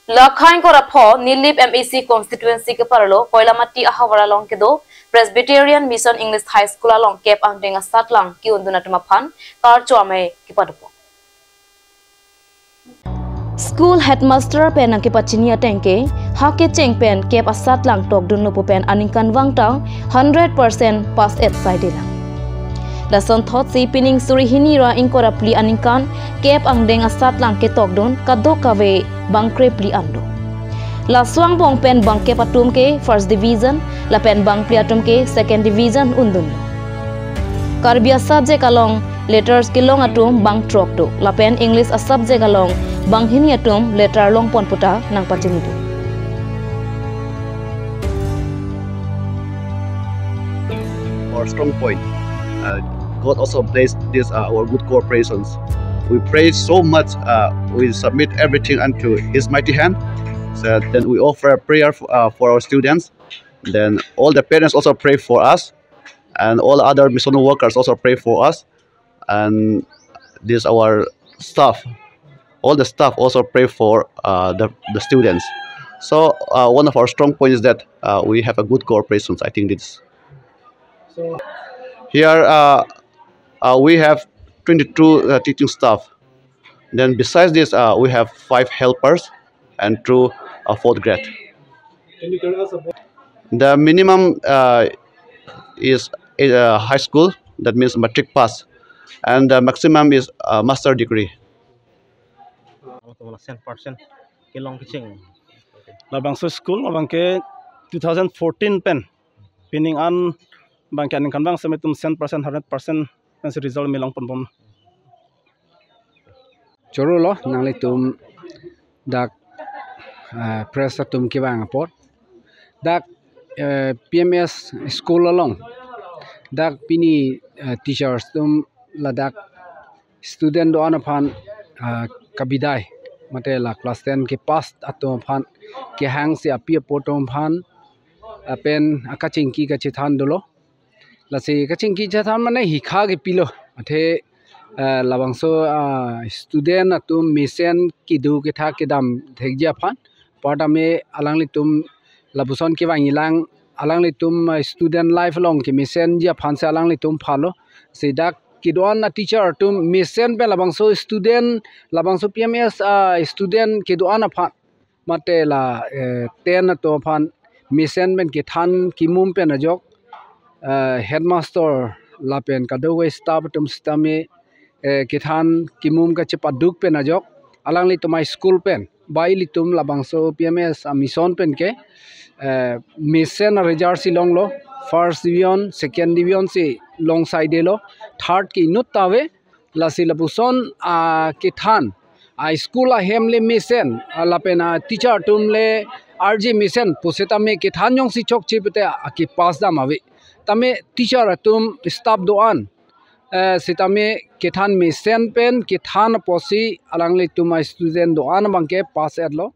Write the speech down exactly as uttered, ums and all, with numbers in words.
Lakhang korapho Nilip M A C constituency keparlo Koilamati ahavar along kedo Presbyterian Mission English High School along kep angdeng asatlang ke-undun atum aphan karcho amei kepadopo. School headmaster pen nangkepachini ateng ke ha kecheng pen kep asatlang tokdunlo pu pen aningkanvang ta hundred percent pass et saidelang. Lason thotsi pining suri hini ra ingkoi ra phli aningkan kep angdeng asatlang ketokdun kadokave bang krephli an do. Laso angbong pen bangkep atum ke first division lapen bangphli atum ke second division undunlo. Karbi a-subject along letters kelong atum bang throk do lapen English a-subject along bang hini atum letter longpon pu ta nangpachini do. Our strong point. Uh, God also bless this uh, our good cooperations. We pray so much. Uh, we submit everything unto His mighty hand. So then we offer a prayer for, uh, for our students. Then all the parents also pray for us, and all other mission workers also pray for us. And this our staff, all the staff also pray for uh, the, the students. So uh, one of our strong points is that uh, we have a good cooperation. I think this. So here uh, uh, we have twenty-two uh, teaching staff. Then besides this, uh, we have five helpers and two uh, fourth grade. Can you tell us about? The minimum uh, is uh, high school, that means matric pass, and the maximum is uh, master degree. Cent percent kelong kecheng. Labangso school labang ke two thousand fourteen pen pining an bang ke aningkanvang seme tum cent percent hundred percent pensi result melong ponbom. Choro lo nanglitum dak uh, press atum kevang apot dak uh, P M S school along dak pini uh, teachers atum ladak student do-an aphan uh, kabidai mate la class ten ke pass atum aphan kehang si api apo atum aphan apen akachingki kachethan dolo. Lasi kachingki chethan mane hikha kepilo. Athe uh, labangso uh, student atum mesen kedo ketha kedam thekji aphan. Apar tame alanglitum lapuson kevangji lang alanglitum uh, student life along kemesenji aphan si alanglitum phalo. Si dak kedo-an a teacher atum mesen pen labangso student labangso P M S uh, student kedo-an aphan mate la eh, ten atum aphan mesen pen kethan kimum pen ajok uh, headmaster lapen kadokave staff atum sitame uh, kethan kimum kachepaduk pen ajok alanglitum a school pen bai ilitum labangso P M S a mission pen ke uh, mesen a result si longlo, first division, second division si long saidelo, third ke inut ta ave. Lasi lapuson a kethan a school ahem le mesen lapen a teacher atum le arje mesen pusitame kethan jongsi chokche pute ake pass dam ave. Tame teacher atum staff do-an eh, sitame kethan mesen pen kethan apotsi alanglitum a student do-an abang ke pass etlo.